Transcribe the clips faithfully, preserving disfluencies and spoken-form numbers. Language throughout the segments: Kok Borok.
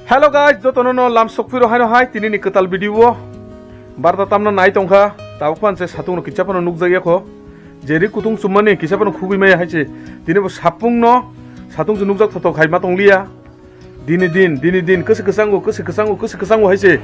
Hello guys, jotono no lam sokphiro haino hai tini ni kwtal video o. Barta tamna nai tongkha, tabuk phan se satung no kisa phano nukjak yakho. Jeri kutung chummani kisa phano khugwi maya hai se. Tini bo sapung no satung se nukjak thothok hai ma tongliya. Dini din, dini din, kwswi kwchango, kwswi kwchango, kwswi kwchango hai se.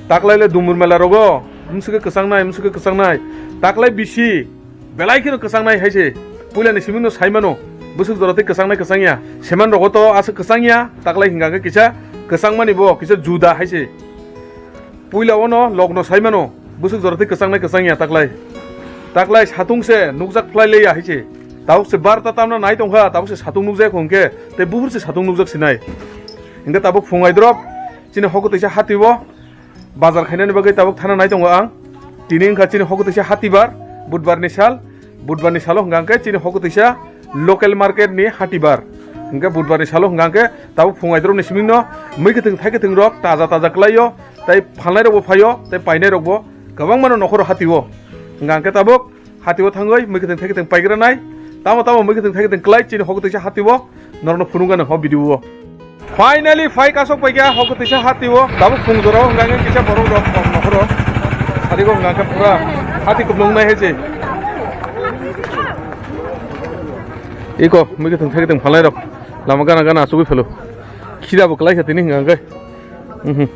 Taklai le dumur mela rogo, mswkhe kwchangnai, mswkhe kwchangnai. Taklai bisi, belai kheno kwchangnai hai se. Puila ni siming no sai mano, bwswk jora tei kwchangnai kwchangya. Seman rogo to aswk kwchangya, taklai hingka khe kisa kwchangmani bo, kisa juda hai se. Puila ono logno sai mano, bwswk jora tei kwchangnai kwchangya taklai. Taklai satung se nukjak phlai leya hai se. Tabuk se barta tamna nai tongkha, tabuk se satung nukjak hwnkhe, tei buphur se satung nukjak sinai. Hingke tabuk phung aidrop, chini hoko teisa hati o bazar khainani bagwi tabuk thana nai tongo ang. Tini wngkha chini hoko teisa hati bar, budbar ni sal. Budbar ni salo hwnka hwnkhe chini hoko teisa local market ni hati bar. Hwnkhe budbar ni salo hwnka hwnkhe tabuk phung aidrop ni siming no mui kwthwng thai kwthwng rok taja taja kwlai o, tei phalnai rok bo phai o, tei painai rok bo kwbangma no nokhoro hati o. Hwnka hwnkhe tabuk hati o thangwi mui kwthwng thai kwthwng paigra nai. Tamo tamo mui kwthwng thai kwthwng kwlai chini hoko teisa hati o norok no phunukgano o video o. Finally, phai kasok paikha, hoko teisa hati o, tabuk phung jora o hwnka hwnkhe kisa borok rok kok nokhoro. Sari o hwnka hwnkhe pura hati kuplung nai hai se. Iko, mui kwthwng thai kwthwng phalnai rok. Lama gana gana achugwi phelo. Khida bo kwlai kha tini hwnka hwnkhe. Mhm.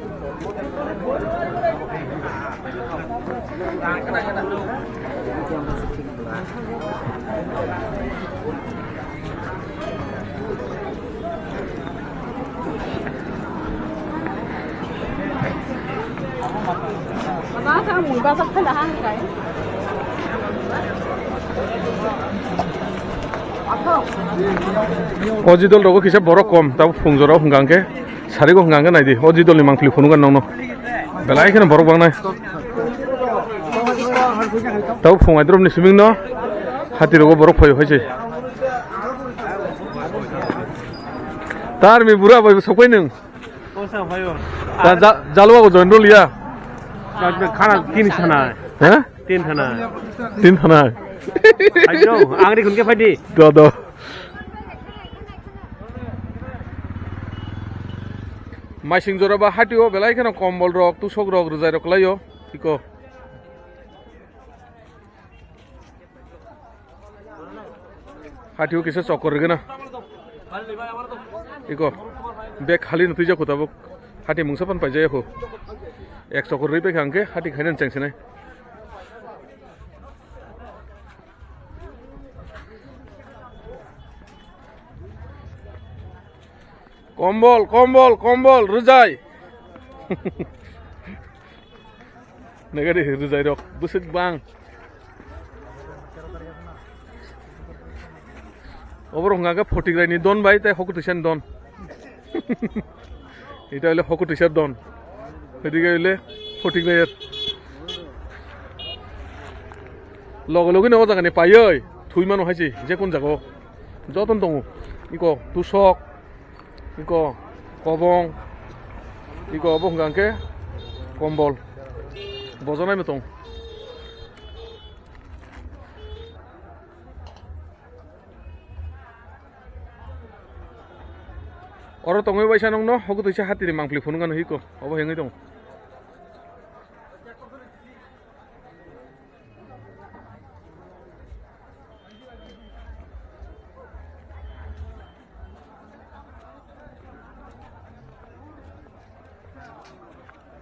O jidol rogo kisa borok kom, tabuk phung jora o hwnka hwnkhe. Sarigo hwnka hwnkhe naidi, o jidolni mangpili phunukgani nokno. Belai kheno borok bangnai. Tabuk phung aidrop ni siming no hati rogo borok phaio hai se. Tarmi bura bai sokpai nwng. Kosa phaio. Ta ja-, jalwa go join roliya. Khana tin sana. Ha? Tin sana. Tin sana. Ayo, angri khunke phaidi. Do, do. Maising jora ba hati o belai kheno kombol rok, tusok rok, rwjai rok kwlai o. Iko. Hati o kisa chokor rwgena. Iko. Bek khali no twijak kho tabuk. Hati mungsa pan paijaya kho. Ek chokor rwi paikha hwnkhe hati khaina chengsinai. Kombol, kombol, kombol, rwjai. Nagari rwjai rok, bwswk bang. Oborok hwnka khe Photigrai ni don bai tei Hokutwisa ni don. Eta hole Hokutwisa don. Edige hole Photigrai er. Loge loge ni o jaga ni paioi, thwi mano hai se, je kun jaga o. Joton tongo. Iko tusok. Iko kobong, iko obo hwnka hwnkhe kombol. Bojonai bo tong. Oro tongwi waisa nokno, hogo twisa hatini mangpili phunukgano hiko, obo hengwi tong.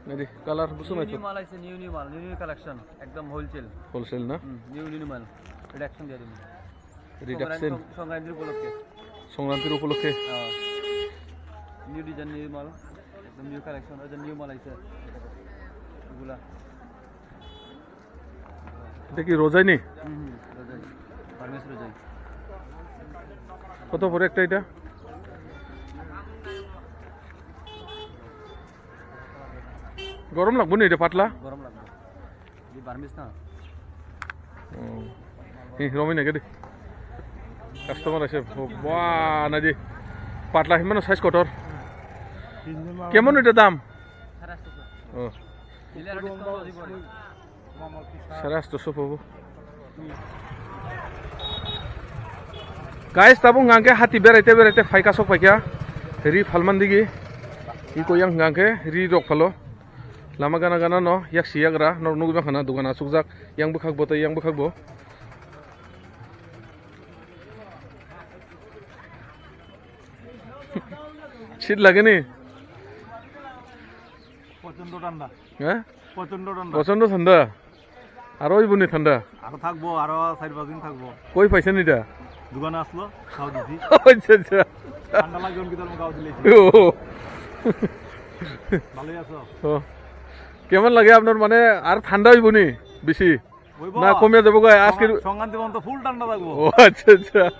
Nadi, color busu mai. New, new mal aise, new, new mal, new, new collection, ekdom wholesale. Wholesale na? Hmm, new, new mal, reduction diya dibo. Reduction. Songkranti, Songkranti upolokke. Songkranti upolokke. Oh. New design, new mal, ekdom new collection, ekdom new mal aise. Igula. Eta ki rojai ni? Hmm, hmm, rojai. Burmese rojai. Koto pore ekta eta? Gorom lagbo ni re patla? Gorom lagbo. Di Burmese na. Hmm. Hi, romwi nai gadi. Customer ase, wah, nadi. Patla himano size kotor. Kemon eta dam? Sare atso. Oh. Dile aro discount dibo. Sare atso so pobo. Guys, tabuk hwnka hwnkhe hati beraite beraite phaikha, sok phaikha. Ri phalman digi. Iko yang hwnkha khe ri rok phalo. Lama gana gana no yak si yagra no nugwi mankha na, dogan asukjak, yang bwkhak bo tei yang bwkhak bo. Shit lageni? Prochondo thanda. Hah? Prochondo thanda. Prochondo thanda. Aro iboni thanda? Aro thakbo, aro sari pach din thakbo. Koi paisa ni da? Dugane aslo, khao disi. Acha, acha. Thanda lagi on kidal mo khao dile. Oh. Bhalo aso? Oh. Kemon lage apnar, mane ar thanda iboni bisi? Oibo. Na, komia jabo gai, aske. Songan, songan dibon to full thanda lagbo. Oh, acha, acha.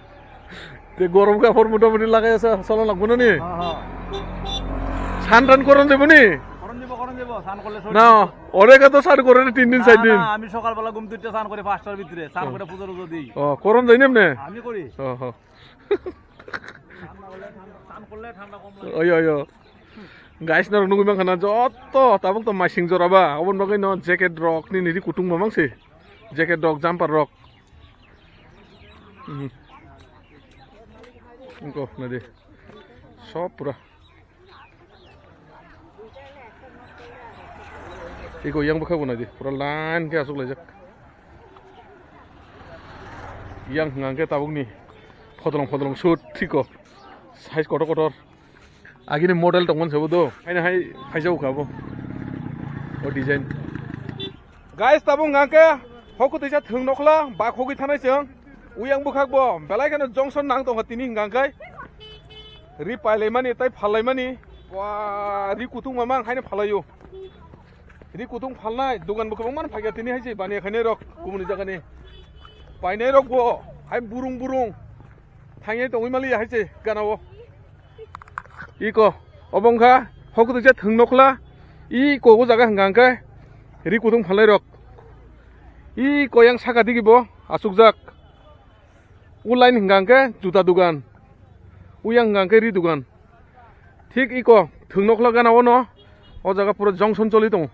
Te gorom kapor motamoti lagai asa, solo lagbo na ni? Ha, ha. San tan koron jabo ni? Koron jabo, koron jabo, san korle sori. Na, ore ka to san kore tin din, sar din. Na, na, ami sokal bela ghum tutte san kore panchtar bhitore, san kore pujo rujo di. Oh, koron jai nemne? Ami kori. Oh, ho. San korle thanda, san korle thanda kom lage. Oyo, oyo. Guys, norok nugwi mankha na, jotto tabuk to maising jora ba, oboni bagwi no jacket rok nini ri kutung mamang se, jacket rok, jumper rok. Mhm. Ingko nadi, sob pura. Iko yang bwkha bo nadi, pura line khe aswk laijak. Yang hwnkha khe tabukni phodolong phodolong shoot thiko, size kotor kotor. Agini model tongmani sabo do. Haino hai phaijao kha bo. O design. Guys, tabuk hwnkha khe hoku tisa thwng nokhla, bak hogwi thanai chwng. Uyang bwkhak bo belai kheno junction nang tongkha tini hwnkha khe. Ri pailaimani tei phallaimani. Wa, ri kutung mamang haino phallaio. Ri kutung phalnai, dogan bo kwbangma phaikha tini hai se baniya khainai rok, kubuni jagani. Painai rok bo, hai burung burung. Thangnai tongwi maliya hai se gana o. Iko, obo wngkha, hokutuisa thwng nokhla. Iko o jaga hwnkha hwnkhe ri kutung phalnai rok. Iko yang saka digi bo, asukjak. O line hwnkha hwnkhe juta dogan. O yang hwnkha hwnkhe ri dogan. Thik iko thwng nokhla gana o no, o jaga pura junction choli tongo.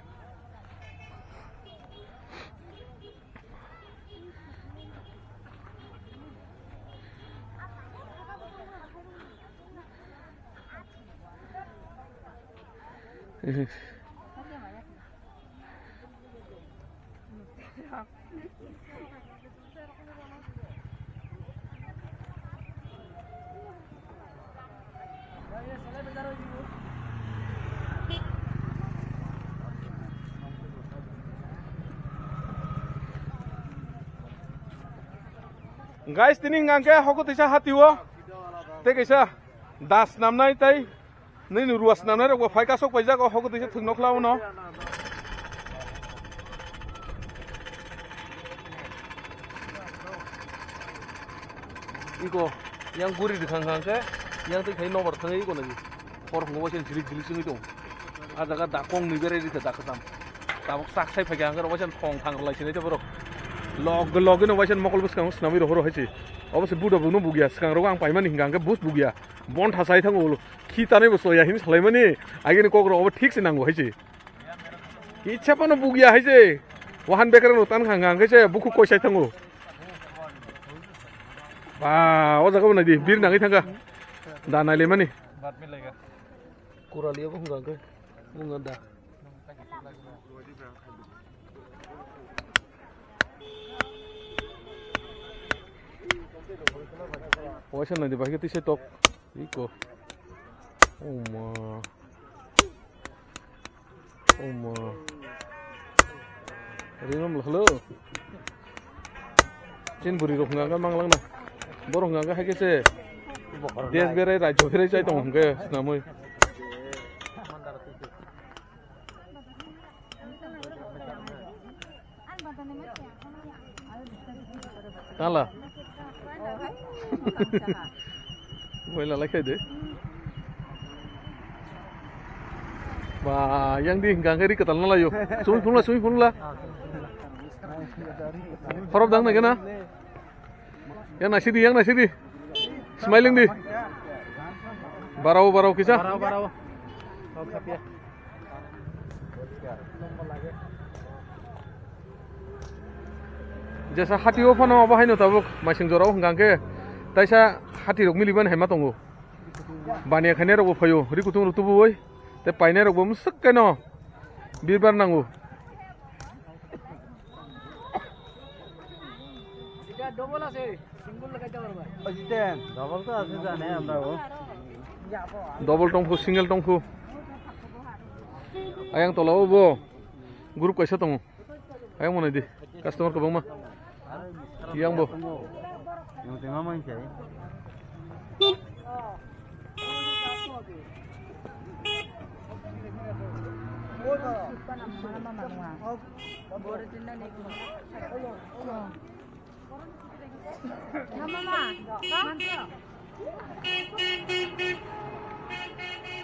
Guys, tini hwnkha hwnkhe hokutuisa hatio tei kaisa das namnai tei nini ruas namnai rok bo phai kasok paijak o hokutuisa thwng nokhla uno. Iko yang guri rwkha hwnkha hwnkhe yang twi khai nobar thangwi iko nai. Hor hwngo waisa jilik jilik swngwi tong. A jaga da kong nwi berai rikha da kwcham. Tabuk sak sai phaikha hwnkhe waisa thong thang rwlai sinai tei borok. Log log no waisa mokol bwskango swnamwi rohoro hai se. Obo se buda buno bugya, swkang rogo ang paimani hwnkha hwnkhe bus bugya. Bon thasai thango ulo. Khi tanai bo soya hini salaimani. Agini kok rok obo thik se nango hai se. Kitsa phano bugya hai se. Wahan bekrang rok tan khang khang khe se bukhuk koi sai thango. Ba, o jaga bo nai di, bir nangwi thangkha. Da nai le mani. Kurali obo hwnka khe. Wngkha da. Waisa nai di, bahai khe twi sai tok. Iko. Oma. Oma. Ringom lo, hello. Chin buri rok hwnka hwnka manglang na. Borok hwnka hwnka hai khe se. Des berai, rajyo berai chai tong hwnka swnamwi. Tala. Boila lai khai de. Ba, yang di hingka hingka ri kwtal na layo. Sumi phunla, sumi phunla. Khorop dang na gana. Yang nasi di, yang nasi di. Smiling di. Barao, barao kisa. Barao, barao. Jesa hati o phano abo haino tabuk maising jora o hingka hingke taisa hati rok miliban hai ma tongo. Baniya khainai rok bo phaio, ri kutung rok tubu oi. Tei painai rok bo mwswk khe no birbar nango. Double to ashe jane amra o. Double tongphu, single tongphu. Ayang tola o bo group kaisa tongo. Ayang mwnai di, customer kwbangma. Yang bo. Yang tengma main sai.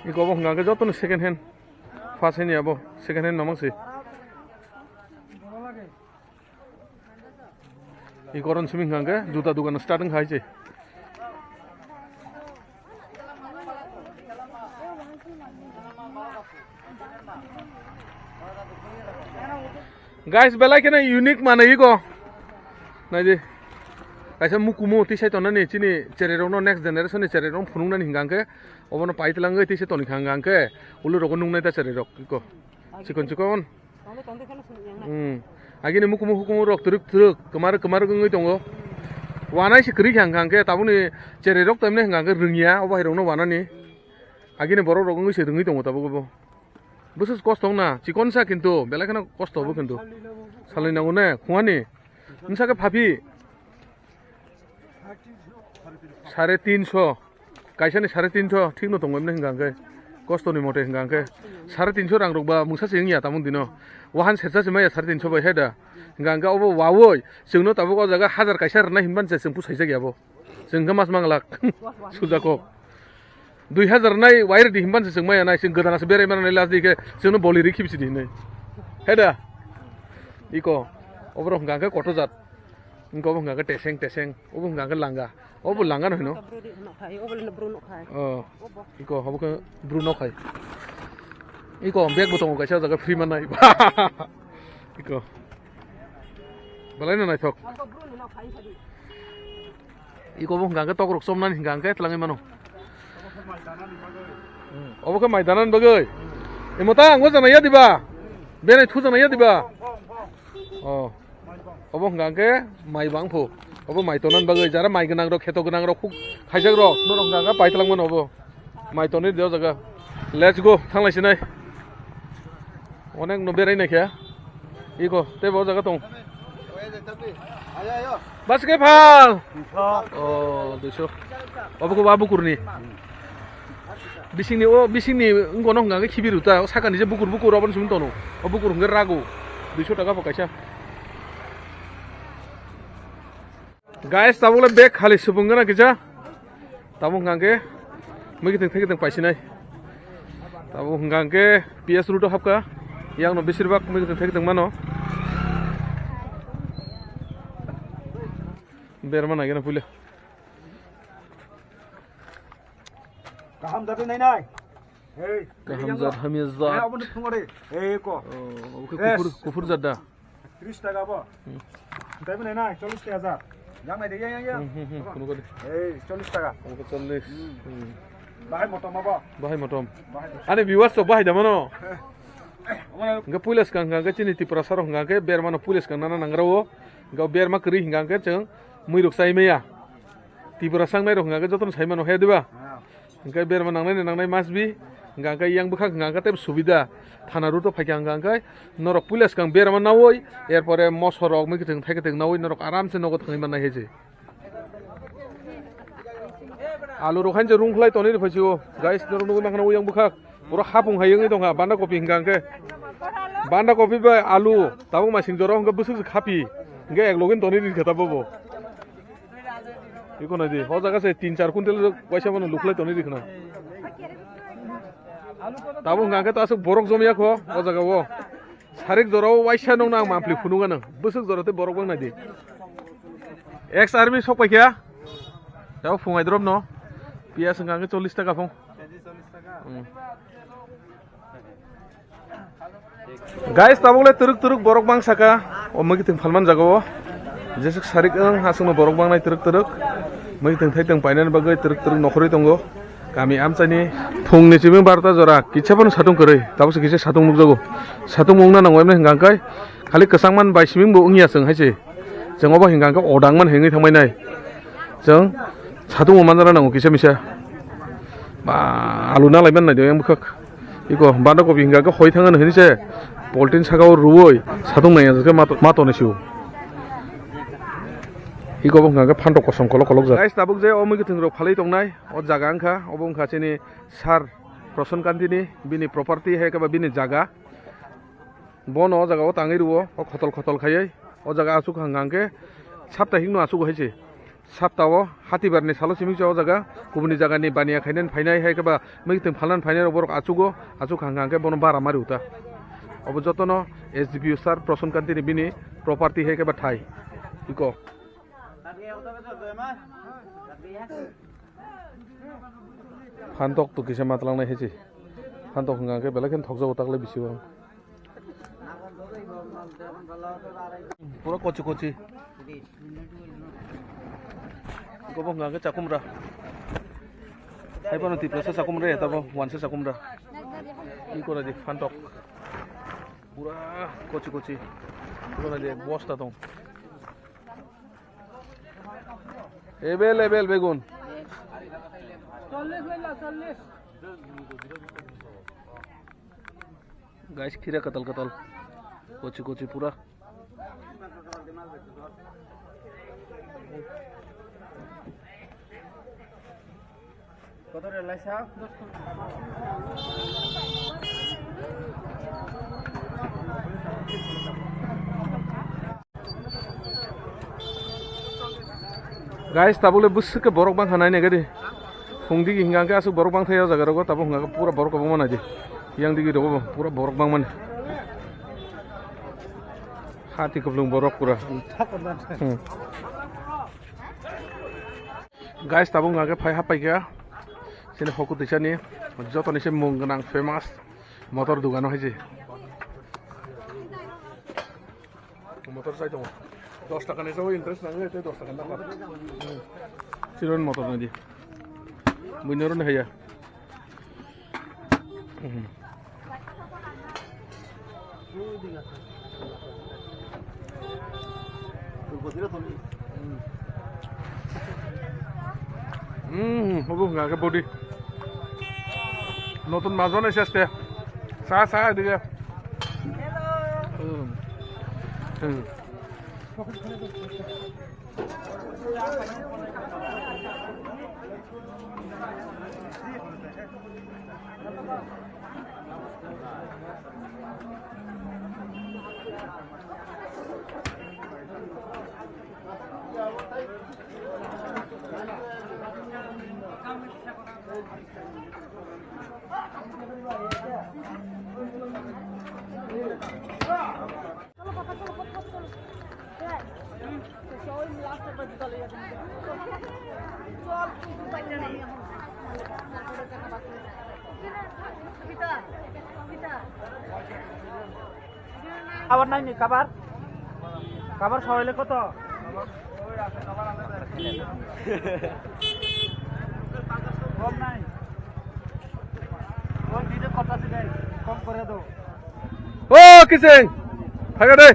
Iko bo hwnka khe jotono second hand. First hand ya bo, second hand no mang si. I koron simi hwnka khe juta dukan start wngkha hai se. Guys, belai kheno unique manwi iko. Naidi. Kaisa mukumu tisai tonani chini cherai rokno, next generation ni cherai rokno phunuknani hwnka khe obono pai twlangwi tisai toni kha hwnka khe ulu rogo nuknai ta cherai rok iko. Chikon chikon. Hmm. Agini mukumu hukumu rok twrwk twrwk, kwmar kwmar wngwi tongo. Wanai se kwrwi kha hwnka hwnkhe tabukni cherai rok tamni hwnka hwnkhe rwngya o bahai rokno wanani. Agini borok rok wngwi se rwngwi tongo tabuk bo. Bwswk kosto wngna, chikon sa kintu, belai kheno kosto bo kintu. Salni nango ne, khungani. Nwsa khe phapi. Sare tinso. Kaisani sare tinso thikno tongo emne hwnka hwnkhe. Kostoni mote hwnka hwnkhe. Sare tinso rang rok ba mungsa se wngya tamung dino. Wahan sersa se maya sare tinso bai hai da. Hwnka hwnkhe obo wawoi. Chwngno tabuk o jaga hajar kaisa rwnai hinban se chwng pusaijak ya bo. Chwng khe mas manglak. Sujak kok. Dui hajar nai wire di hinban se chwng maya nai. Chwng gwdana se berai mano nai last di khe chwngno boli ri khibisi di hinwi. Hai da. Iko. Oborok hwnka hwnkhe koto jat. Wngkha obo hwnka khe teseng teseng, obo hwnka khe langa. Obo langa no hino. Bru di nok khai, obo le bru nok khai. Oh. Obo. Iko, obo khe bru nok khai. Iko, bag bo tongo kaisa o jaga free mannai. Iko. Belai no naithok. Obo bru ni nok khai phadi. Iko bo hwnka khe tokrok chomnani hwnka khe twlangwi mano. Obo khe mai danani bagwi. Imo ta ang o jana ya diba? Benai thu jana ya diba? Oh. Obo hwnka hwnkhe mai bangphu. Obo mai tonani bagwi jara mai gwnang rok, kheto gwnang rok, khuk khaijak rok, norok hwnka hwnkhe paitlang mano obo. Mai tonwi de o jaga. Let's go, thanglai sinai. Onek no berai naikhe. Iko, tei bo o jaga tong. Bas khe phal. Oh, duiso. Obo khe ba bukurni. Bisingni o, bisingni wngkono hwnka khe khibiru ta, o sakani je bukur bukur aboni simi tono. O bukur hwnke rago. Duiso taka bo kaisa. Guys, tabuk le bag khali subung gana kisa. Tabuk hwnka khe mui kiting thai kiting paisinai. Tabuk hwnka khe P S route o hapka. Yang no besir bak mui kiting thai kiting mano. Berma nai gana puila. Kaham jatwi nainai. Hey, kaham jat, hamya jat. Hey, obo ni phungo de. Hey, ko. Oh, oke. Yes. Kufur, kufur jat da. Tris taka bo. Hmm. Tei bo nainai, chollis taka jat. Yang nai de, yang, yang, yang. Hmm, hmm, hmm, phungo de. Hey, chollis taka. Oke, chollis. Hmm. Hmm. Bahai motom abo. Bahai motom. Bahai motom. Ani viewers to bahai da mano. Omo na. Hwnkhe puila swkang hwnkha khe chini Tripura saro hwnkha khe bermano puila swkang nana nangra o. Hwnkhe berma kwrwi hwnkha khe chwng mui rok chai maya. Tripura sangnai rok hwnkha khe jotono sai mano he diba? Ah. Hwnkhe berma nangnai ni nangnai must be, hwnkha khe yang bwkhak hwnkha khe tei subida thana route o phaikha hwnkha khe norok puila swkang berma naui, erpore moso rok mui kwthwng thai kwthwng naui norok aram se nogo thangwi mannai hai se. Alu rok haino rung khlai tonwi rw phai sio guys, norok nugwi mankha yang bwkhak pura hapung hai wngwi tongkha banda kopi hwnkha hwnkhe banda kopi bai alu tabuk masing jora hwnkhe bwswk se khapi hwnkhe ek login tonwi rikha ta bobo. Iko nai di, o jaga se tin char quintal waisa mano luklai toni di khna. Tabuk hwnkha khe ta aswk borok jom ya kho, o jaga o. Sarik jora o waisa nung nang mampli phunuk anw. Bwswk jora tei borok bang nai di. Ex army sok pai kha. Tabo phungai drop no. Piyas hwnkha khe chollis taka phung. Hmm. Guys, tabuk le twrwk twrwk borok bang saka, o mui kiting phalman jaga o. Jesuk sarik wng, aswkno borok bang nai twrwk twrwk. Mui kiting thai tong painani bagwi twrwk twrwk nokhorwi tongo. Kami amchaini phungni chibing barota jora kisa phano satung kwrwi, tabukse kisa satung nukjago. Satung wngna nango, emni hwnkha khe khali kwchangma bai sibing bo wngya chwng hai se. Chwng obo hwnkha khe odang man hengwi thangbai nai. Chwng satung bo manjana nango kisa misa. Ba, alu na laiman nai de yang bwkhak. Iko bandakopi hwnkha khe hoi thangano hini se. Poltin saka o rwui satung nai khe mato, mato ni sio. Iko bo hwnkha khe phantok kosom kolok kolok jak. Guys, tabuk je o mui kwthwng rok phalwi tongnai. O jaga wngkha, obo wngkha chini sir Prasan Kanti ni, bini property hai khe ba bini jaga. Bono o jaga o tangwi rwo, o khotol khotol khaiwi. O jaga aswk hwnkha hwnkhe saptahik no aswk hai se. Sapta o hatibar ni salo simi se o jaga kubuni jaga ni baniya khainani phainai hai khe ba mwkhwtwng phalnani phainai rok borok aswk o, aswk hwnkha hwnkhe bono bara mari uta. Obo jotono S D P O sir Prasan Kanti ni bini property hai khe ba thai. Iko. Phantok to kisa matlang nai hiji. Phantok hwnkha khe belai khe thokjago taklai bisi o. Pura kochi kochi. Gobo hwnkha khe chakumra. Hai bono Tiprasa chakumra ya tabo wansa chakumra. Iko na di phantok. Pura kochi kochi. Iko na di bosta tong. Available begun. Guys, khira katal katal. Kochi kochi pura. Guys, tabuk le bwswk khe borok bangkha nai naikhe di. Phung digi hwnkha khe aswk borok bangthai o jaga rogo, tabuk hwnkha khe pura borok kwbangma naidi. Yang digi rogo bo pura borok bangmani. Hati kwplung borok pura. Hmm. Guys, tabuk hwnkha khe phai hapai kha. Chini hoku twisani jotoni se mung gwnang famous motor dugano hai se. Motor sai tongo. Dos taka ni sabo interest nango, tei dos taka ni daphar. Hmm. Chironi motor nai di. Buino roni haiya. Hmm. Hmm, obo hwnka khe body. Notun majone seste. Sa, sa, edige. Hmm. Hmm. Abar nai ni kabar? Kabar sawai le koto? Kom nai. Kom dite kota se dai. Kom kore do. O Kising, phaiga de.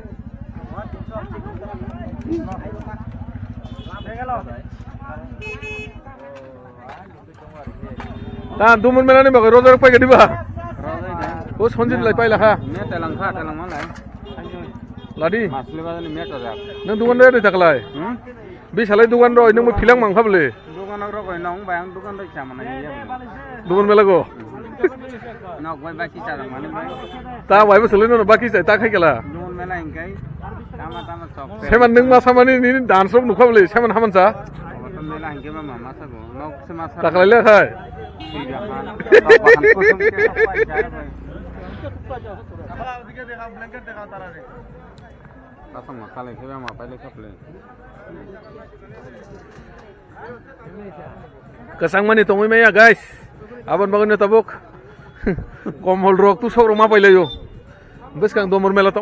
Ta Dumon mela ni bagwi roja rok paikha diba? O Sanjit lai pailakha. Me telangkha, telangma lai. Ladi. Masle ba ni me to jak. Nang dukan de taklai. Hmm? Bisalai dukan roi nung philang mangkha bole. Dukan rok roi nong bai ang dukan roi chamana ya. Dukan mela go. Nok bai baki cha mani bai. Ta bai bo sele no baki cha ta khai kala. Dukan mela ingkai. Tama tama sok. Seman nung ma samani ni dance rok nukha bole seman haman cha. Dukan mela ingkai ma mama sa go. Nok se ma sa. Ta kala le khai. Kasong ma kale kheba ma pai le khaple. Kwchangmani tongwi maya, guys. Aboni bagwino tabuk komol rok, tusok rok ma pailaio. Bwskang Domor mela tong.